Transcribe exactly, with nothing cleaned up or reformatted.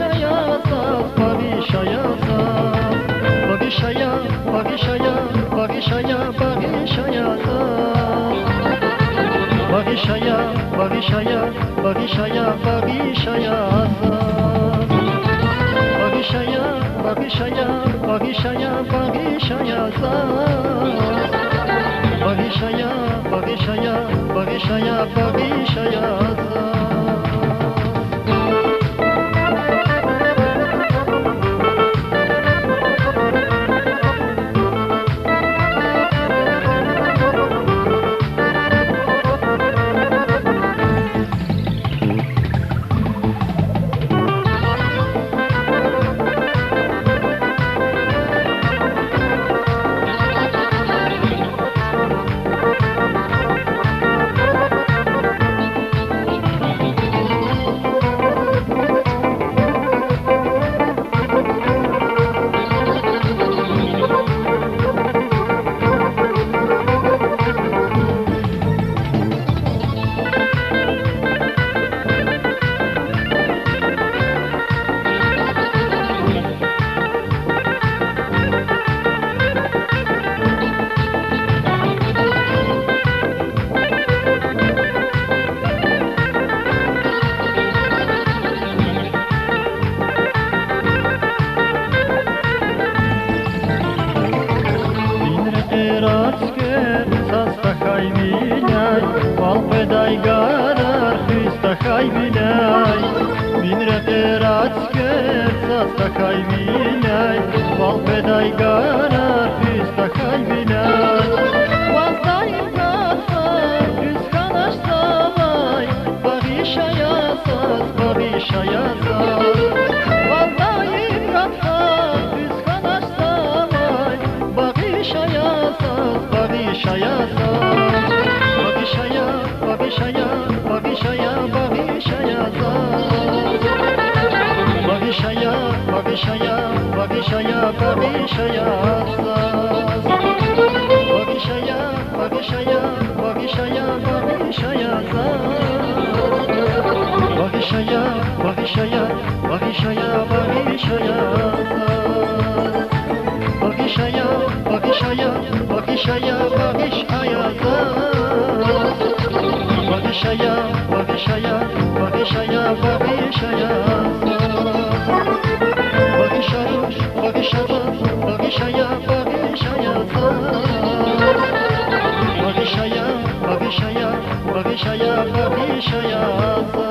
Багъишая заз, багъишая заз. Багъишая, багъишая, багъишая, багъишая заз. Багъишая, багъишая, багъишая, багъишая заз. Багъишая, багъишая, багъишая, багъишая заз. Багъишая, багъишая, багъишая, багъишая заз. Вин рекьера цуьквер, саз тахьайвиляй, вал къведай гарар хуьз тахьайвиляй. Вин рекьера цуьквер, саз тахьайвиляй, вал къведай гарар хуьз тахьайвиляй. Ваз даим катфа, куьз хьаначзавай, багъишая заз, багъишая заз. Ваз даим катфа, куьз хьаначзавай, багъишая заз, багъишая заз. Багъишая, багъишая, багъишая, багъишая заз. Багъишая, багъишая, багъишая, багъишая заз. Багъишая, багъишая, багъишая, багъишая заз. Багъишая, багъишая, багъишая, багъишая заз. Багъишая, багъишая, багъишая, багъишая заз. Багъишая, багъишая, багъишая, багъишая заз. Багъишая, багъишая, багъишая, багъишая заз. Багъишая, багъишая, багъишая, багъишая заз.